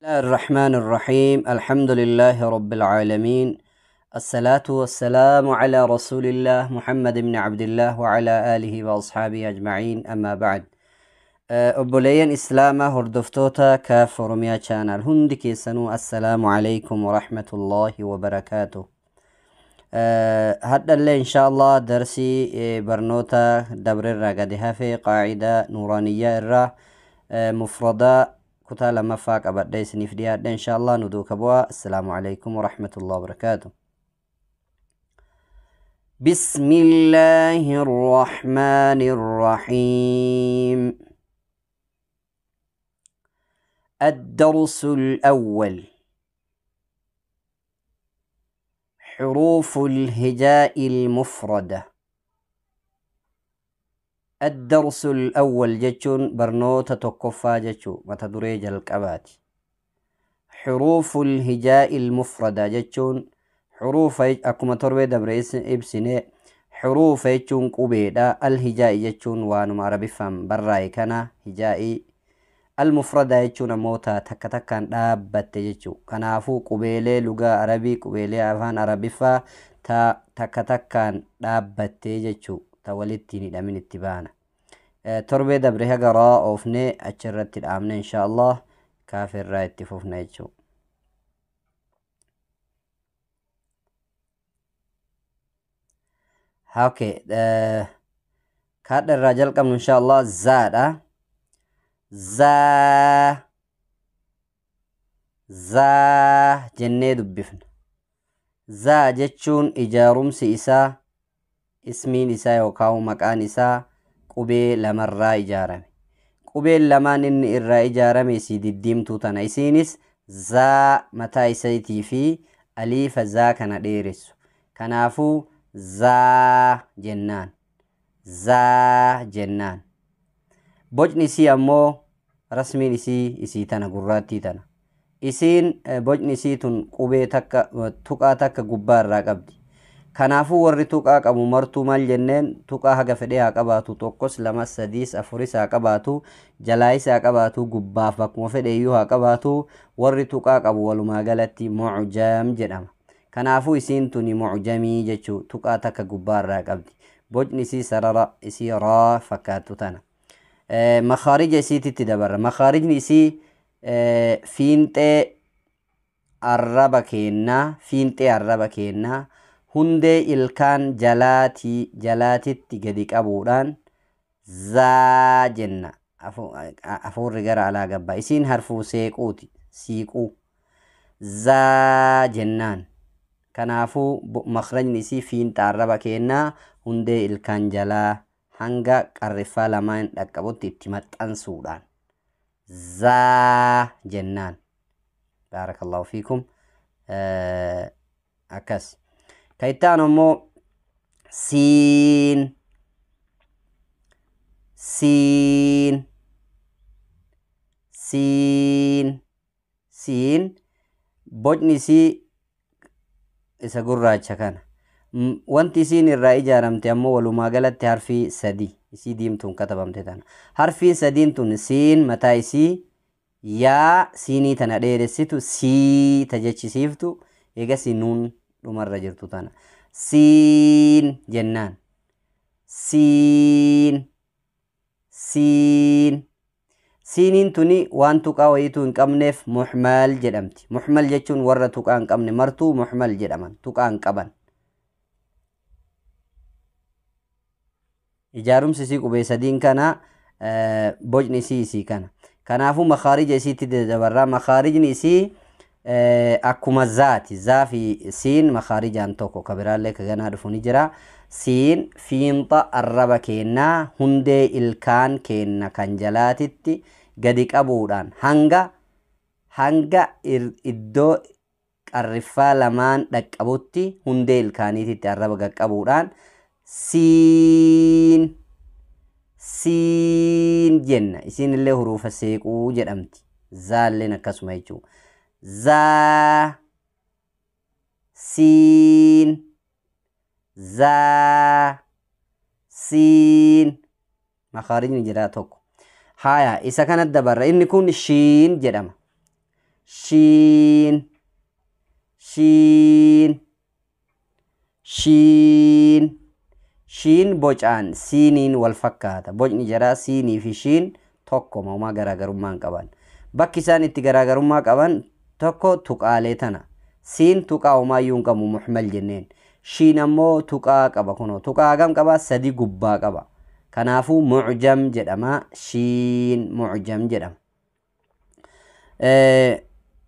الله الرحمن الرحيم الحمد لله رب العالمين الصلاة والسلام على رسول الله محمد بن عبد الله وعلى آله وأصحابه أجمعين أما بعد. Obboleeyyan Islaamaa, hordoftoota Kaaf Oromiyaa Channel hundi keessanuu, assalaamu alaikum warahmatullaahi wabarakaatu. Hadhallee insha Allah darsii barnoota dabrerraa gadi hafe qaacidaa nuuraaniyyaa irraa mufradaa kutaa lammaffaa qabadhe isiniif dhiyaadhe. Insha Allah nu duuka bu'aa. Assalaamu alaikum warahmatullahi wabarakaatu. بسم الله الرحمن الرحيم. الدرس الأول: حروف الهجاء المفردة. الدرس الأول jechuun barnoota tokkoffaa jechuu, mata duree jalqabaati. حروف الهجاء المفردة jechuun xuruufa, akkuma torbee dabre ibsine, xuruufa jechuun qubeedha. الهجاء jechuun waanuma Arabiffaan barraa'e kana hijaa'ii. المفردة jechuun ammoo takka takkaan dhaabbatte jechuu. Kanaafuu qubeelee lugaa Arabii, qubeelee afaan Arabiffaa ta takka takkaan dhaabbatte jechuu, ta walitti hin hidhamin itti baana. Torbee dabre haga raa oofnee achirratti dhaabne. Insha Allah kaafirraa itti fufna jechuu. Okay, kaadha irraa jalqabnu insha Allah zaadha. Zaa, zaa jennee dubbifna. Zaa jechuun ijaarumsi isaa, ismiin isaa yookaan maqaan isaa qubee lamarraa ijaarame. Qubeen lamaan inni irraa ijaarame isii diddiimtuu tana. Isiinis zaa mataa isaatii fi aliifa zaa kana dheeressu. Kanaafuu zaa jennaan. Zaa jennaan. Bocni isii ammoo, rasmiin isii isii tana, gurraattii tana. Isiin bocni isii tun qubee takka, tuqaa takka gubbaa irraa qabdi. Kanaafuu warri tuqaa qabu martuu maal jenneen? Tuqaa haga fedhee haa qabaatu, tokkos, lamas, sadiis, afuris haa qabaatu, jalaayis haa qabaatu, gubbaaf bakkuma fedhe iyyuu haa qabaatu, warri tuqaa qabu walumaa galatti mucjam jedhama. Kanaafuu isiin tuni mucjamii jechuu, tuqaa takka gubbaa irraa qabdi. Bocni isii sarara isii raa fakkaattu tana. Makaarija isiititti dabarra. Makaarijni isii fiinxee arraba keennaa, fiinxee arraba keennaa hundee ilkaan jalaatii jalaatitti gadi qabuudhaan zaa jenna. Afuurri gara alaa gabbaa. Isiin harfuu seequuti. Siiquu. Zaa jennaan. Kanaafuu makrajni isii fiinxa arraba keennaa hundee ilkaan jalaa hanga qarriffaa lamaan dhaqqabutti itti maxxansuudhaan zaa jennaan. Baarakallahu fiikum. Akkas. Ka itti aanu immoo siin, siin, siin, siin. Bocni isii isa gurraacha kana. Wanti isiin irraa ijaaramte ammoo walumaa galatti harfii sadi isii diimtuun katabamte tana. Harfiin sadiin tun siin mataa isii, yaa siinii tana dheeressitu, sii ta jechisiiftu, eegasii nuun dhumarra jirtu tana. Siin jennaan. Siin, siin. Siiniin tuni waan tuqaa wayiituu hin qabneef muhmal jedhamti. Muhmal jechuun warra tuqaa hin qabne martuu muhmal jedhaman, tuqaa hin qaban. Ijaarumsi isii qubee sadiin kana, bocni isii isii kana. Kanaafuu makaarija isiitti dabarraa. Makaarijni isii akkuma zaati. Zaa fi siin makaarijaan tokko, ka biraallee ka ganaa dhufu ni jira. Siin fiinxa arraba keennaa hundee ilkaan keenna kan jalaatitti gadi qabuudhaan hanga iddoo qarriffaa lamaan dhaqqabutti hundee ilkaaniititti arraba qaqqabuudhaan siin, siin jenna. Isiin illee hurufa seequu jedhamti. Zaalleen akkasuma jechuudha. Zaa, siin, zaa, siin. Makaarijni jira tokko. Haya, isa kana dabarra. Inni kun shiin jedhama. Shiin, shiin, shiin. Shiin bocaan siiniin wal fakkaata. Bocni jaraa siinii fi shiin tokkoma, homaa garaagarummaa hin qaban. Bakki isaan itti garaagarummaa qaban tokko tuqaalee tana. Siin tuqaa homaayyuu hin qabu, muhmal jenneen. Shiin ammoo tuqaa qaba kunoo. Tuqaa hagam qaba? 3 gubbaa qaba. Kanaafuu mucjam jedhama. Shiin mucjam jedhama.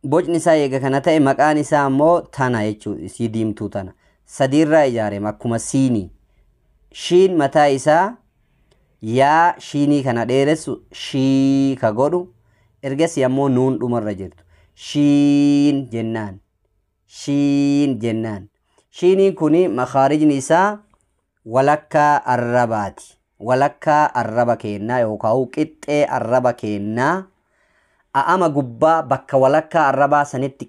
Bocni isaa eega kana ta'e maqaan isaa ammoo tana jechuudha. Isii diimtuu tana. 3 irraa ijaarame akkuma siinii. Shiin mataa isaa yaa shiinii kana dheeressu shii ka godhu, ergasii ammoo nuun dhumarra jirtu. Shiin jennaan. Shiin jennaan. Shiiniin kuni makaarijni isaa walakkaa arrabaati. Walakkaa arraba keennaa yookaan qixxee arraba keennaa a'ama gubbaa bakka walakkaa arrabaa sanitti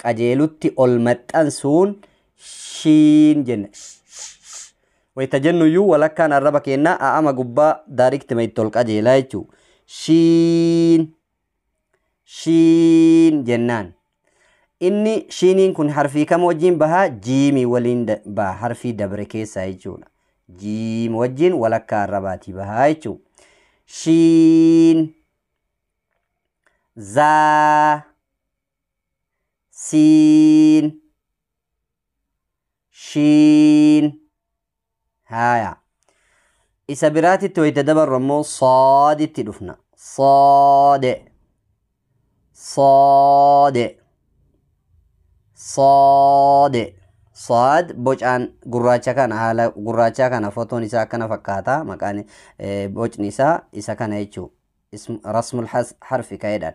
qajeelutti ol maxxansuun shiin jenna. Wayita jennuyyuu walakkaan arraba keennaa a'ama gubbaa daariktima itti ol qajeelaa jechuudha. Shiin, shiin jennaan. Inni shiiniin kun harfii kam wajjin bahaa? Jiimii waliin baha, harfii dabre keessaa jechuudha. Jiim wajjin walakkaa arrabaatii bahaa jechuudha. Shiin, zaa, siin, shiin. Haaya. Isa biraatitti wayita dabarru ammoo saaditti dhufna. Saade, saade, saade. Saad bocaan gurraacha kana, haala gurraachaa kana fotoon isaa akkana fakkaata. Maqaan bocni isaa isa kana jechuudha. Rasmul harfi ka'eedhaan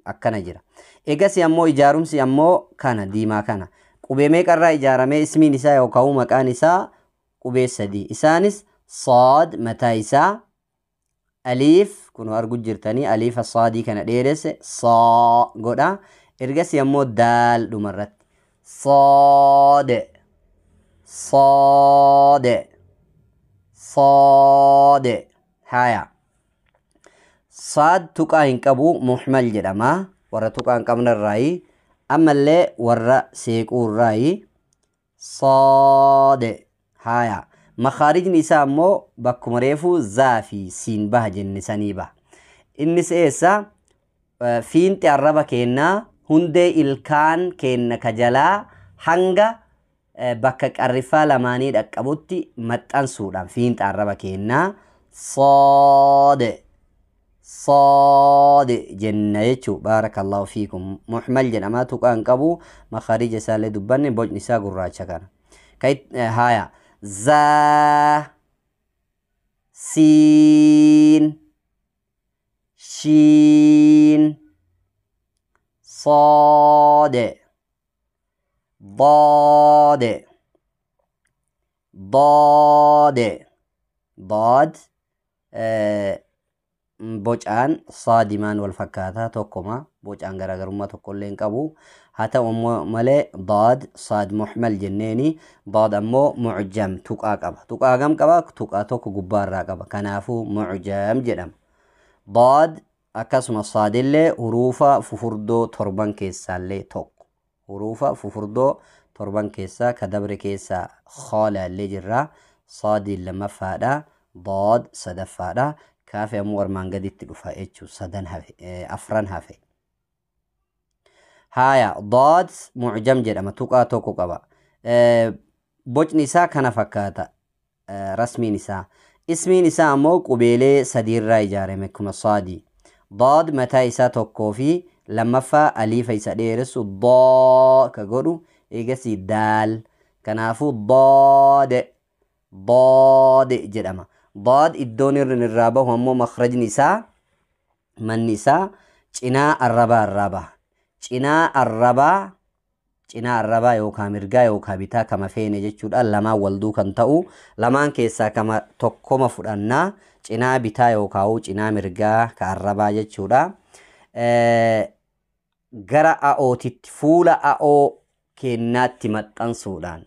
akkana jira. Egasii ammoo ijaarumsi ammoo kana diimaa kana. Qubee meeqarraa ijaaramee ismiin isaa yookaan maqaan isaa? Qubee 3. Isaanis saad mataa isaa, aliif kunoo argu jirtanii aliifa saadii kana dheeresse saa godha. Ergasii ammoo daal dhumarratti. Saade, saade, saade. Haaya. Saad tuqaa hin qabu, muhmal jedhama. Warra tuqaa hin qabnerraayi. Ammallee warra seequurraayi. Saade. Haaya. Makaarijni isaa ammoo bakkuma reefuu zaa fi siin baha jenne sanii baha. Innis eessa? Fiinxi arraba keennaa hundee ilkaan keenna ka jalaa hanga bakka qarriffaa lamaanii dhaqqabutti maxxansuudhaan fiinxa arraba keennaa saade, saade jenna jechuudha. Baarakallahu fiikum. Muhmal jedhama, tuqaa hin qabu. Makaarija isaallee dubbanne, bocni isaa gurraacha kana. Haaya. Zaa, siin, shiin, saade, daade, daade. Daad bocaan saadimaan wal fakkaataa tokkoma, bocaan garaagarummaa tokkollee hin qabu. Haa ta'u malee daad saad muhmal jenneeni, daad ammoo mucjam tuqaa qaba. Tuqaa hagam qaba? Tuqaa tokko gubbaarraa qaba. Kanaafuu mucjam jedhama. Daad akkasuma saadillee huruufa fufurdoo 7 keessaallee tokko. Huruufa fufurdoo 7 keessaa ka dabre keessaa khaalaallee jirra. Saadiin lammaffaadha. Daad sadaffaadha. Kaafi ammoo armaan gaditti dhufa jechuudha. 3 hafe, 4 hafe. Haaya. Daad mucjam jedhama. Tuqaa tokko qaba. Bocni isaa kana fakkaata. Rasmiin isaa. Ismiin isaa ammoo qubeelee 3 irraa ijaarame akkuma saadii. Daad mataa isaa tokkoo fi lammaffaa aliifa isa dheeressu daa ka godhu, eegasii daal. Kanaafuu daade, daade jedhama. Daad iddoon irri irraa bahu ammoo makrajni isaa manni isaa cinaa arrabaa irraa baha. Cinaa arrabaa, cinaa arrabaa yookaan mirgaa yookaan bitaa kama feene jechuudha. Lamaan walduu kan ta'u lamaan keessaa kama tokkoma fudhannaa, cinaa bitaa yookaan cinaa mirgaa ka arrabaa jechuudha. Gara a'ootitti fuula a'oo kennaatti maxxansuudhaan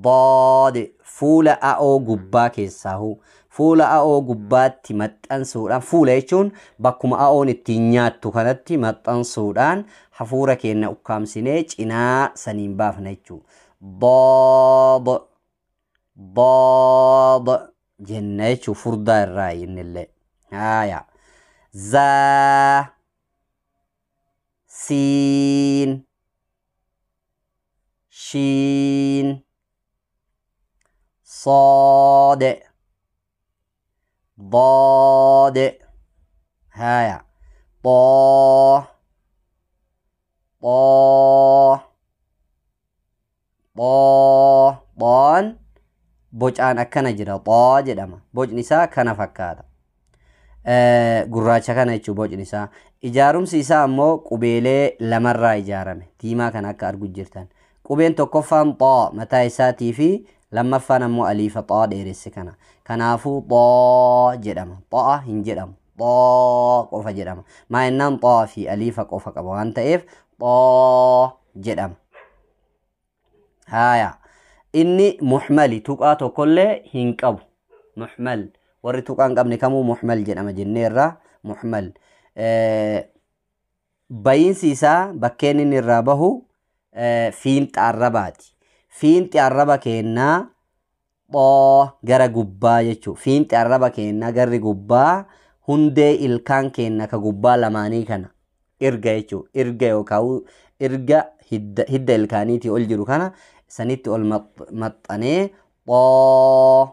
daade fuula a'oo gubbaa keessaahu Fuula a'oo gubbaatti maxxansuudhaan, fuula jechuun bakkuma a'oon ittiin nyaattu kanatti maxxansuudhaan hafuura keenya ukkaamsinee cinaa saniin baafna jechuudha. Daad daad jenna jechuudha furdaa irraa innillee. Haaya. Zaa siin shiin صاد ضاد. هايا. طا طا طا طان bocaan akkana jira xaa jedhama. Bocni isaa kana fakkaata. Gurraacha kana jechuun bocni isaa. Ijaarumsi isaa ammoo qubeelee lamarraa ijaarame. Diimaa kana akka argu jirtan. Qubeen tokkoffaan xaa mataa isaatii fi lammaffaan ammoo aliifa xaa dheeresse kana. Kanaafuu xaa jedhama. Xaa hin jedhamu. Xaa qofa jedhama. Maa'inaan xaa fi aliifa qofa qaba waan ta'eef xaa jedhama. Haaya. Inni muhmali tuqaa tokkollee hin qabu. Muhmal. Warri tuqaa hin qabne kamuu muhmal jedhama jenneerra. Muhmal. Bayiinsi isaa bakkeen inni irraa bahu fiinxa arrabaati. Fiinxi arraba keennaa xoo gara gubbaa jechuudha. Fiinxi arraba keennaa garri gubbaa hundee ilkaan keenna ka gubbaa lamaanii kana irga jechuudha. Irga yookaan irga hidda ilkaaniitii ol jiru kana sanitti ol maxxanee xoo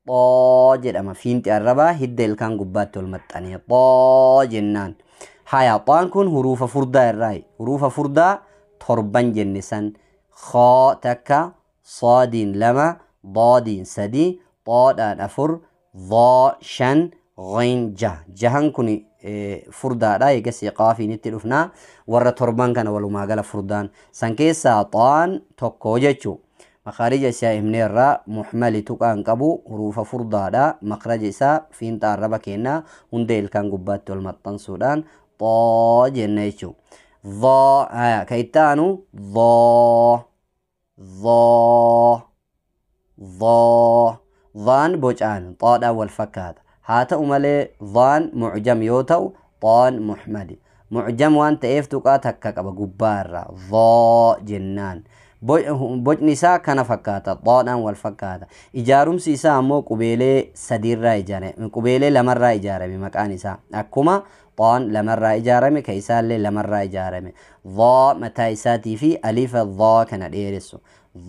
xoo jedhama. Fiinxi arrabaa hidda ilkaan gubbaatti ol maxxanee xoo jennaan. Haya, xaan kun huruufa furdaa irraayi. Huruufa furdaa torban jenne san. Khaa takka, saadiin lama, daadiin sadi, xoodhaan afur, dhaa shan, ghayn jaha. Jahan kun furdaadha. Eegas qaafiin itti dhufnaa. Warra torban kana walumaa gala furdaan. San keessaa xaan tokko jechuu. Makaarija isaa himneerraa muhmali tuqaa hin qabu huruufa furdaadha. Makraja isaa fiinxa arraba keennaa hundee ilkaan gubbaatti ol maxxansuudhaan xoo jenna jechuudha. Dhaa ka itti aanu dhoo dhoo dhoo. Dhaan bocaan xoodhaan wal fakkaata. Haa ta'u malee dhaan mucjam yoo ta'u xoon muhmali. Mucjam waan ta'eef tuqaa takka qaba gubbaa irraa dhoo jennaan. Bocni isaa kana fakkaata, xoodhaan wal fakkaata. Ijaarumsi isaa ammoo qubeelee sadiirraa ijaarame, qubeelee lamarraa ijaarame maqaan isaa. Akkuma xoon lamarraa ijaarame, ka isaallee lamarraa ijaarame. Dhoo mataa isaatii fi aliifa dhoo kana dheeressu.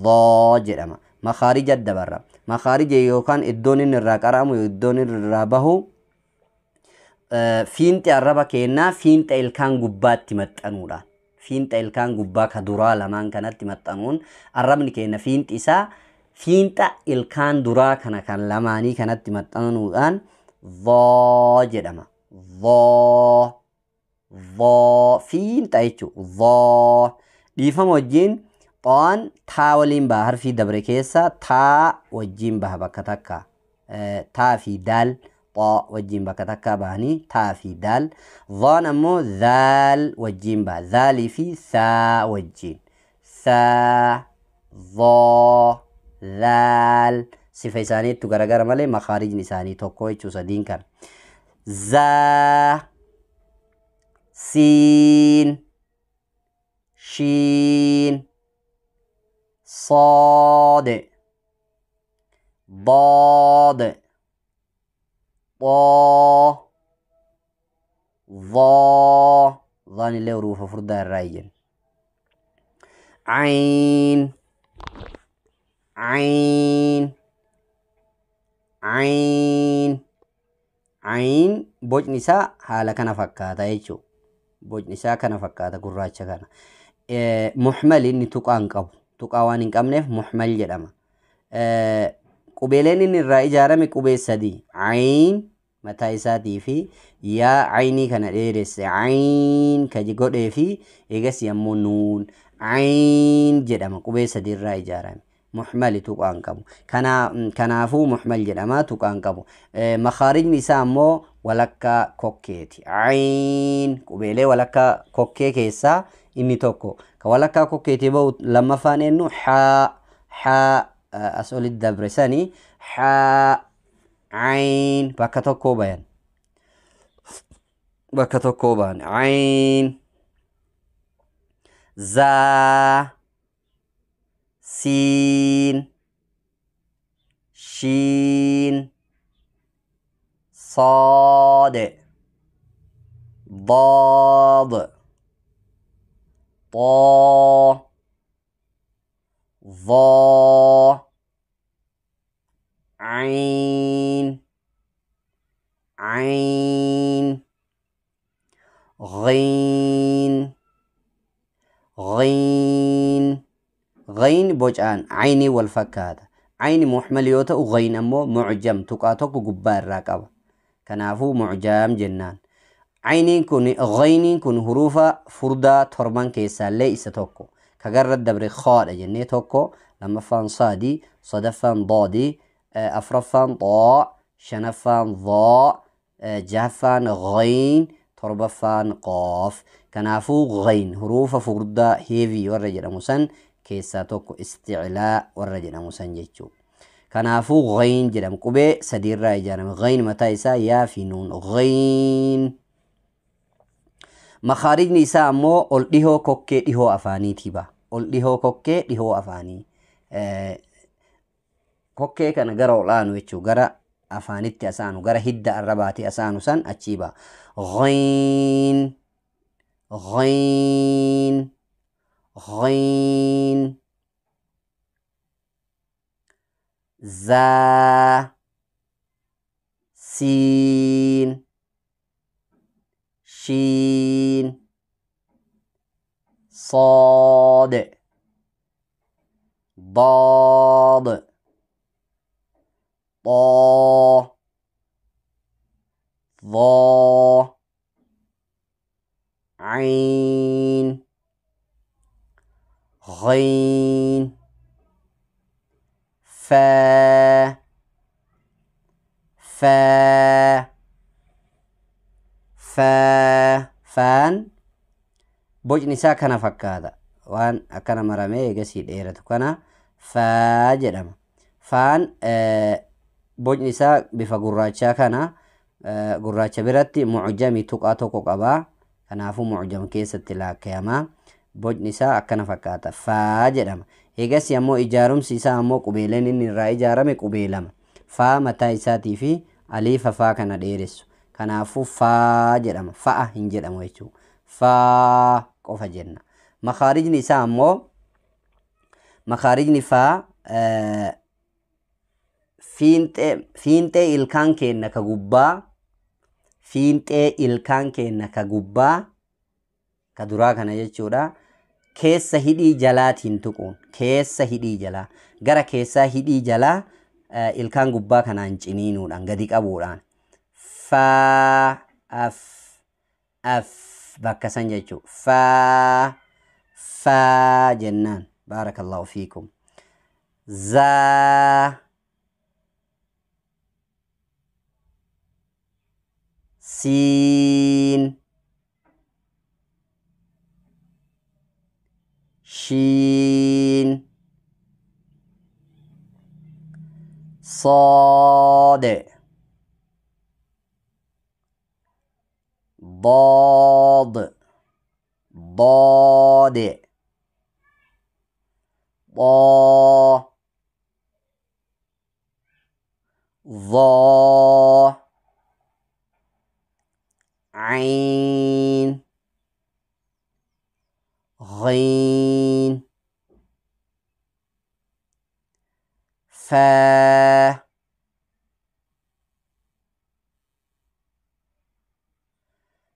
Dhoo jedhama. Makaarija dabarra. Makaarija yookaan iddoon inni irraa qara'amu, iddoon inni irraa bahu fiinxi arraba keennaa fiinxa ilkaan gubbaatti maxxanuudhaan. Fiinxa ilkaan gubbaa ka duraa lamaan kanatti maxxanuun arrabni keenya fiinxi isaa fiinxa ilkaan duraa kana kan lamaanii kanatti maxxanuudhaan dhoo jedhama. Dhoo dhoo fiinxa jechuudha. Dhoo dhiifama wajjin xoon taa waliin baha harfii dabre keessa taa wajjin baha bakka takka. Taa fi daal xoo wajjin bakka takka bahanii taa fi daal. Dhoon ammoo dhaal wajjin baha. Dhaalii fi saa wajjin. Saa, dhoo, dhaal. Sifa isaaniittu garagara malee makaarijni isaanii tokko jechuu sadiin kana. Zaa, siin, shiin, صاد ضاد طا ظا. ظان اللي حروف فردا الراين. عين عين عين عين. Bocni isaa haala kana fakkaata jechuudha. Bocni isaa kana fakkaata gurraacha kana. Muhmal inni tuqaa hin qabu. Tuqaa waan hin qabneef muhmal jedhama. Qubeeleen inni irraa ijaarame qubee sadii. Ayin mataa isaatii fi yaa aynii kana dheeresse ayin ka godhee fi eegas ammoo nuun ayin jedhama qubee sadii irraa ijaarame. Muhmali tuqaa hin qabu. Kanaafuu muhmal jedhama tuqaa hin qabu. Makaarijni isaa ammoo walakkaa kokkeeti. Ayin qubeelee walakkaa kokkee keessaa inni tokko. Ka walakkaa kokkeetii bahu lammaffaan eenyu haa haa as olitti dabre sanii haa Ayn bakka tokkoo bayan. Bakka tokkoo bahan. Ayn. Zaa. Siin. Shiin. Saad. Daad. Xaa. Dhaa. Ayn. Ayn. Ghiin. Ghiin. Ghiin bocaan aynii wal fakkaata. Ayni muhmal yoo ta'u ghiin ammoo mucjam tuqaa tokko gubbaa irraa qaba. Kanaafuu mucjam jennaan. Ayniin kun ghiiniin kun hurufa furdaa torban keessaallee isa tokko. Kagarra dabre khaadha jennee tokko, lammaffaan saadii, sadaffaan daadii, afraffaan xaa, shanaffaan dhaa, jahaffaan ghiin, torbaffaan qaaf. Kanaafuu ghiin hurufa furdaa heevii warra jedhamu san keessaa tokko, isticlaa warra jedhamu san jechuudha. Kanaafuu ghiin jedhama. Qubee sadiirraa ijaarame. Ghiin mataa isaa yaa fi nuun. Ghiin. Makaarijni isaa ammoo ol dhihoo kokkee dhihoo afaaniitii ba'a. Ol dhihoo kokkee dhihoo afaanii. Kokkee kana gara ol aanu jechuudha. Gara afaanitti asaanu, gara hidda arrabaatti asaanu san achii ba'a. Ghiin. Ghiin. Ghiin. Zaa. Siin. Shiin. Saad. Daad. Xaa. Dhaa. Ayn. Ghiin. Faa. Faa. Faa. Faan bocni isaa kana fakkaata. Waan akkana maramee eegasii dheeratu kana faa jedhama. Faan bocni isaa bifa gurraachaa kana, gurraacha biratti mucjamii tuqaa tokko qaba. Kanaafuu mucjam keessatti laakkayama. Bocni isaa akkana fakkaata. Faa jedhama. Eegasii ammoo ijaarumsi isaa ammoo qubeeleen inni irraa ijaarame qubee lama. Faa mataa isaatii fi aliifa faa kana dheeressu. Kanaafuu faa jedhama. Fa'a hin jedhamu jechuudha. Faa qofa jenna. Makaarijni isaa ammoo makaarijni faa fiinxee ilkaan keenna ka gubbaa, fiinxee ilkaan keenna ka gubbaa ka duraa kana jechuudha. Keessa hidhii jalaatiin tuquun, keessa hidhii jalaa, gara keessaa hidhii jalaa ilkaan gubbaa kanaan ciniinuudhaan gadi qabuudhaan faa af af bakka san jechuudha. Faa faa jennaan. Baarakallahu fiikum. Zaa. Siin. Shiin. Saad. Daad. Daad. Xaa. Dhaa. Ayn. Ghiin. Faa.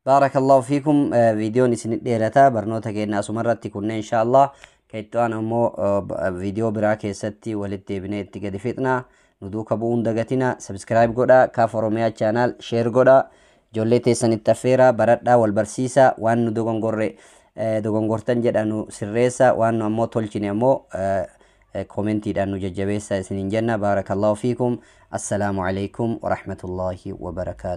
Baarakallahu fiikum. Viidiyoon isin dheerataa barnoota keenya asumarratti kunneen inshaallah. Ka itti aanu ammoo viidiyoo biraa keessatti walitti deebinee itti gadi fixna. Nu duuka bu'uun dagatina. Subscribe godhaa. Kaaf Oromiyaa channel share godhaa. Ijoollee teessanitti affeeraa, baradhaa, wal barsiisaa. Waan nu dogongorre dogongortan jedha nu sirreessa. Waan nu ammoo tolchine ammoo koomentiidhaan nu jajjabeessa isiniin jenna. Baarakallahu fiikum. Assalaamu alaikum warahmatullaahi wabarakaatu.